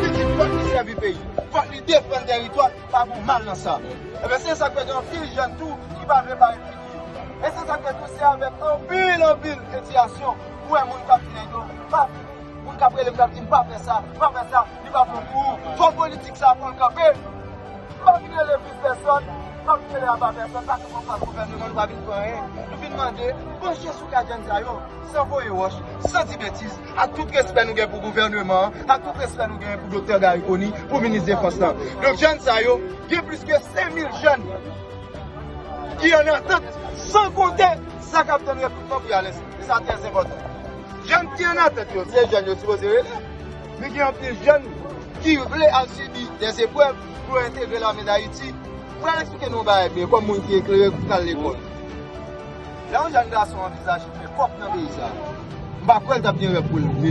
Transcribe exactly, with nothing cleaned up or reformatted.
Pitit fòk li sèvi peyi, fòk li defann tèritwa, pa pou mal nan sa. Ebyen, se sa k fè gen anpil jèn tou ki pa vle bay figi yo. E se sa k fè tou, se avèk anpil, anpil etiyasyon ou wè moun k ap di nèg yo pa fini, moun k ap rele m k ap di m pa fè sa, pa fè sa, li pa bon pou ou. Fò politik sa pran kanpe. M pa vin rele plis pèsòn, m pa vin rele aba pèsòn, pa konprann gouvènman nou pa vin pran anyen. Nou vin mande, panche sou ka jèn sa yo, san voye wòch, san di betiz, ak tout respè nou gen pou gouvènman an, ak tout respè nou gen pou Doktè Garry Conille, pou minis defans lan. Donk, jèn sa yo, gen plis ke senk mil jèn ki an atant, san konte sa k ap tann rekritman pou y al enskri. E sa trè enpòtan. Jèn ki an atant yo, se jèn yo sipoze rele. Men gen anpil jèn ki vle al sibi dè eprèv pou yo entegre lame Dayiti. Mwen al eksplike nou yon bagay byen, kòm moun ki eklere, ki pral lekòl. Lè yon jèn gason anvizaje fè kòb nan peyi sa a, m pa kwè l t ap gen rèv pou l vin